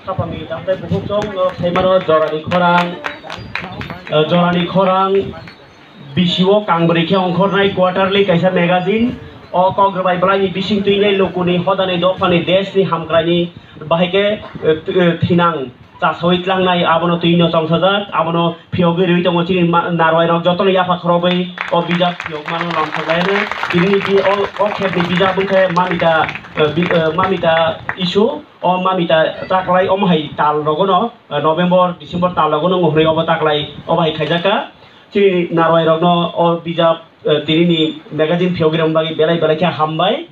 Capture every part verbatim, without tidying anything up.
Apani tamtai bukhuk chong norok sai mano jorani khorang, eh, jorani khorang bisio kangbrwi khe ongkhornai quarterly kaisa magazine. O kok rwbai bwlaini bising twinai lukuni hodani dophani deshni hamkraini bahai khe, eh, t-, eh, thinang chasaui tlangnai abono twino chongsajak, abono phiyogwi rwi tongo chini ma-, narwai rok jotono yapha khorogwi o bijap phiyok mano lomsajai rw. Tini bi-, o, o khepni bijap wngkhe Mamita, eh, bi-, eh, Mamita issue. O Mamita taklai omo hai tal rogono, eh, November, December tal rogono wng hwnwi obo taklai obo hai khaijak kha. Chini narwai rokno o bijap, eh, tini ni magazine phiyogwi rwna bagwi belai belai khe hambai.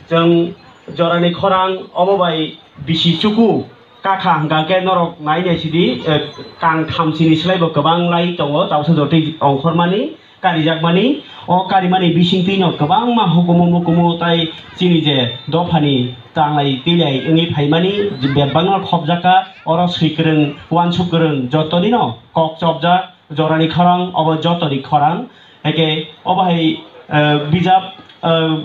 Chwng jorani khorang obo bai bisi chuku kakha hwnkha khe norok nai nai sidi, eh, kang tham sini slai bo kwbang lai tongo, tausa jotwi ongkhormani. Karijakmani, o karimani bisingtwino kwbangma hukumu mukumu tai chini je dophani tanglai twilai wngwi phaimani, je bebakno khopjakha, oro swikwrwng, uansuk kwrwng jotonino kok chopjak, jorani khorang, obo jotoni khorang. Haikhe obo hai, eh, bijap, eh,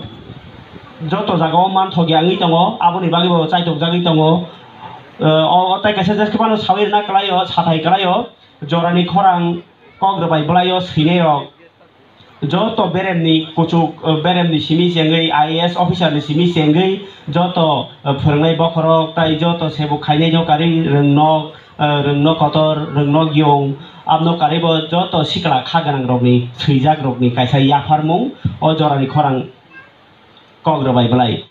joto jagao manthokya wngwi tongo, aboni bagwibo chaitokjagwi tongo. Eh, o, o tai kaisa jes phano sawi rwna kwlaio, sathai kwlaio, jorani khorang kok rwbai bwlaio swinairok. Joto beremni kuchuk, eh, beremni simi chengwi, I A S officer ni simi chengwi, joto, eh, phwrwngnai bokhorok tai joto sebuk khainai no kari rwngno, eh, rwngno kotor, rwngno yung, abno karibo joto sikla kha gwnang rokni swijak rokni kaisa yapharmung o jorani khorang kok rwbai bwlai.